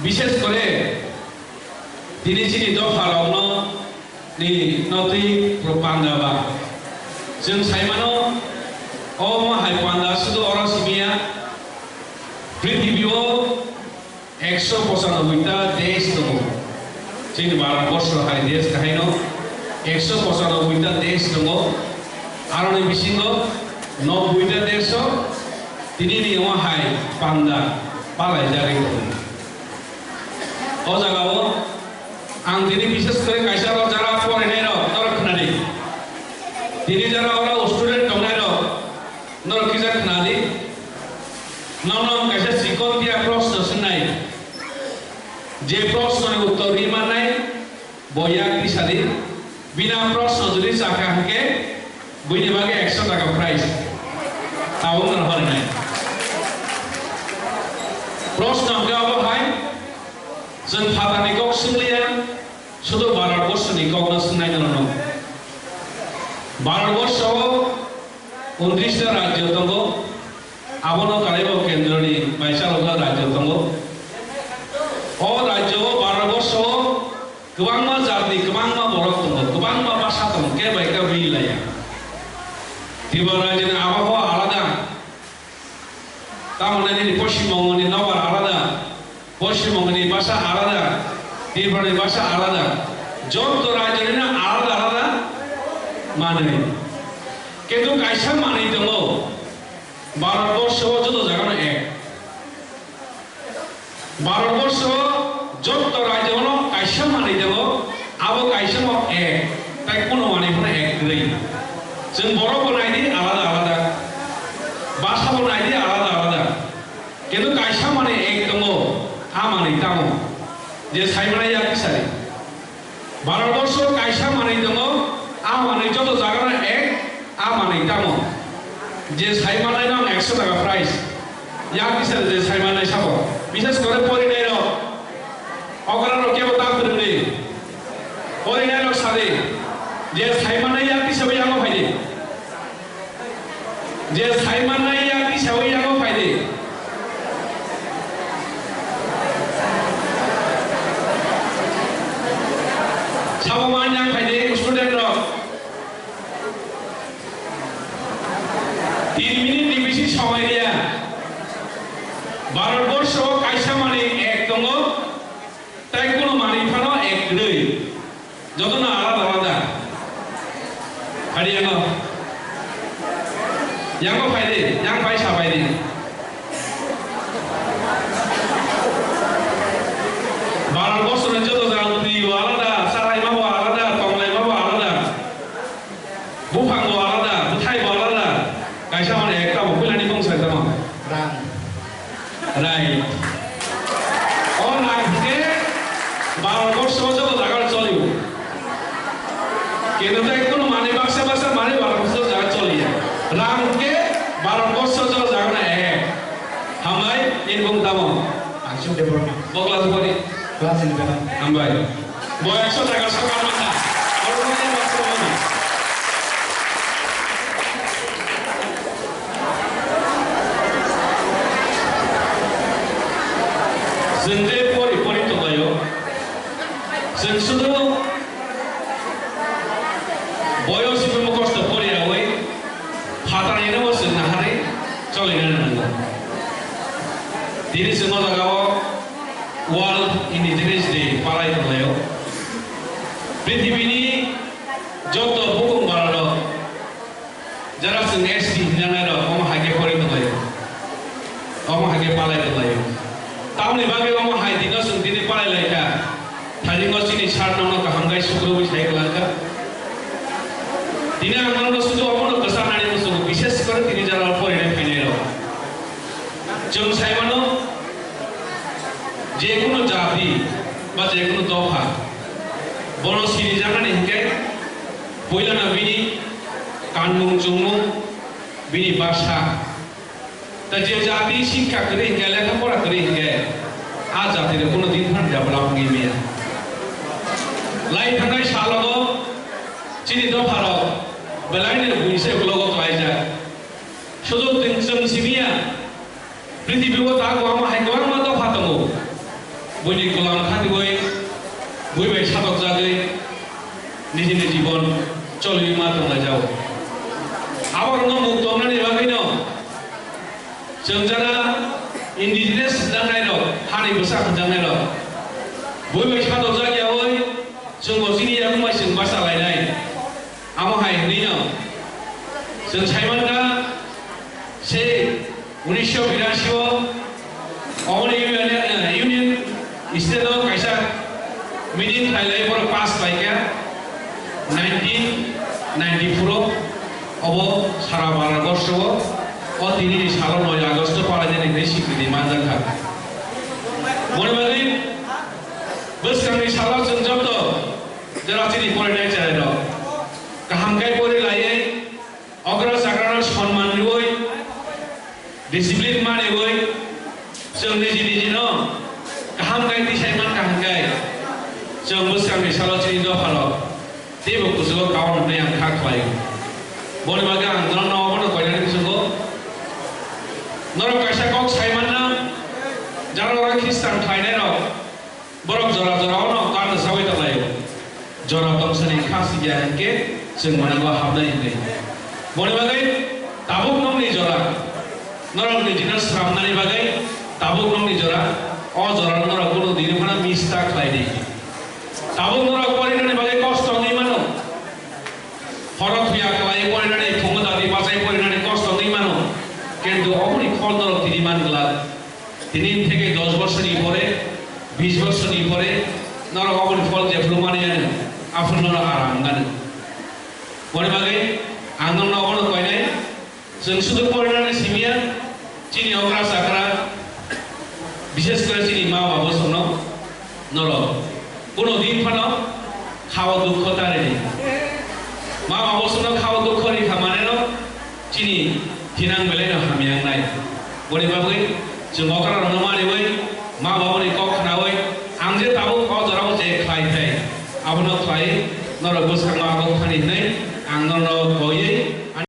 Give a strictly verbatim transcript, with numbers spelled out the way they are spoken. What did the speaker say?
Bishes kore tini chini dopharokno ni notwi panda ba. Chwng sai mano, omo hai panda sudu oro simi ya, prithibi o ekso pochanoboi ta desh tongo. Chini Bharat borsho hai desh kahaino ekso pochanoboi ta desh tongo. Aroni bisingo nobboi ta desho tini ni omo hai panda palaijagwi tongo. O jagao ang tini bishes kore kaisa rok jara porinai rok norok khwnadi. Tini jara oro student tongnai rok norok kisa khwnadi. Nono kaisa chikon tia proshno swngnai. Je proshno ni uttor ri mannai bo yak tisadi. Bina proshno jodi chakha hwnkhe buini bagwi ekso taka prize. Tabuk no horinai. Proshno hwnkhe abo hai, chwng phatarni kok swngliya, sudu Bharat borsoni kokno swngnai nono. Bharat borsho o untris ta rajyo tongo, abono karibo kendroni bai chalokjak rajyo tongo. O rajyo o Bharat borsho o kwbangma jatni kwbangma borok tongo, kwbangma basa tongo, khe bai khe wi laya. Tripura rajyoni abahwa alada, tamoni nini Poschim Bongoni nobar alada, Poschim Bongoni basa alada, Tripurani basa alada, joto rajyonino alada alada manwi. Kintu kaisa manwi tongo, Bharat borsho o joto jagano ek. Bharat borsho joto rajyo no kaisa manwi tongo, abo kaisa no ek, tai kuno manwi phano ek kwrwi. Chwng borok bo naidi alada alada, basa bo naidi alada alada. Kintu kaisa manwi ek tongo, a manwi tamo? Je sai manai yak tisari. Bharat borsho kaisa manwi tongo, a manwi joto jagano ek, a manwi tamo? Je sai manai no ang ekso taka prize. Yak tisari je sai manai sabo. Bishes kore porinai rok. Okra rok kebo ta phwrwngdi. Porinai rok sadi. Je sai manai yak tisari yango phaidi. Je sai mannai yak tisaui yago phaidi. Sabo man yang phaidi student rok. Tin minute ni bisi somoi riya. Bharat borsho kaisa manwi ek tongo. Tai kuno manwi phano ek kwrwi. Jotono alada alada. Phadi yango. Yango phaidi, yang pai sa phaidi. Bharat borsho ni joto jaga twi bo alada, charai ma bo alada, tonglai ma bo alada. Buphang bo alada, bwthai bo alada. Kaisa mani ekta bo puilani bongsa tamo. Rang. Right. O rang hwnkhe Bharat borsho joto jaga choli. Kintu tai kuno mani baksa baksa mani Bharat borsho jaga choli ya. Rang hwnkhe Bharat borsho joto jaga na ek. Hambai, nini bung tamo? Angsuk Debbarma. Bokla Jupari. Class eleven. Hambai. Bo ekso taka sorkar masa. Oro manya baksa manya. Chwng je pori pori tonglaio. Chwng sudu boyos hiphimo kosto pori awi phatar ino bo chwng naharwi choli nani nango. Tini chwng o jaga o World Indigenous Day palai tonglaio. Prithibini joto bukung borok rok, jara chwng S T hinjanai rok, omo hai khe pori tonglaio. Omo hai khe palai tonglaio. Tamoni bagwi omo hai dino chwng tini palai laikha. Tharingo chini sir nono kaham khe sukrubwi sai kwlangkha. Tini ang nono sudu omono kwcharnani muchungo, bishes kore tini jara porinai phainai rok. Chwng sai mano, je kunu jati ba je kunu dopha, bono sinijaknani hinkhe puilano bini kanmung chumung, bini basa. Ta je jati sikha kwrwi hinkhe, lekha pora kwrwi hinkhe, a jati rok kunu din phan develop wngwi maya. Lai thangnai salogo chini dopha rok belai no buini se ulogo klaijak. Sudu chwng simi ya, prithibi o ta kwbangma hai kwbangma dopha tongo. Buini golam khatiwi, bui bai satokjagwi nijini jibon choliwi ma tonglaijao. Aborokno mukto wngnani bagwino chwng jara indigenous hwnjaknairok, hani bwsa hwnjaknairok, bui bai satokjak yaui chwngbo chini yakung bai chwng bacha lainai. Amo hai hwnwino chwng saimankha, se unisho birasi o oboni Union, eh, Union State o kaisa meeting khlailai, borok pass khlaikha nineteen ninety-four o, obo sara Bharat borso o, o tinini salo noi August o palainani hinwi sikriti manjakha. Boni bagwi bwskangni salo chwng joto jora chini porinai cherairok kaham khe pori laiwi, okra chakrano sonman riwi, discipline maniwi, chwng niji nijino kaham khe tisai mankha hwnkhe, chwng bwskangni salo chini dopharok teibo kuchugo kaon hwnwi ang kha khlaio. Boni bagwi ang norokno obono koinani bisingo norok kaisa kok sai manna, jara oro Khristan khlainairok, borok jora jora ono karno sawi tonglaio. Jora tongthani kha sijak hinkhe chwng mwnango habnai hinwi. Boni bagwi tabuk nokni jora, norok nijino sramnani bagwi tabuk nokni jora, o jorano norok kunu dini phano miss ta khlai di. Tabuk norok porinani bagwi kosto wngwi mano. Horo thuya khlai porinani, phungo dadi bachai porinani kosto wngwi mano. Kintu oboni phol norok tini man glak. Tini theke dos bochorni pore, bis bochorni pore norok oboni phol jephru mani ano, aphuru norok aram gano. Boni bagwi ang norokno obono koinai, chwng sudu porinani simiya, chini okra chakra, bishes kore chini ma babo chwngno norok kuno din phano khao dukho ta ridi. Ma babo chwngno khao dukho rikha maneno chini thinang belai no hamya wngnai. Boni bagwi chwng okra rokno maniwi ma baboni kok khnawi ang je tabuk o jorao je khlai thai abono khlai norok bwskango agok thani hwnwi ang norokno koiwi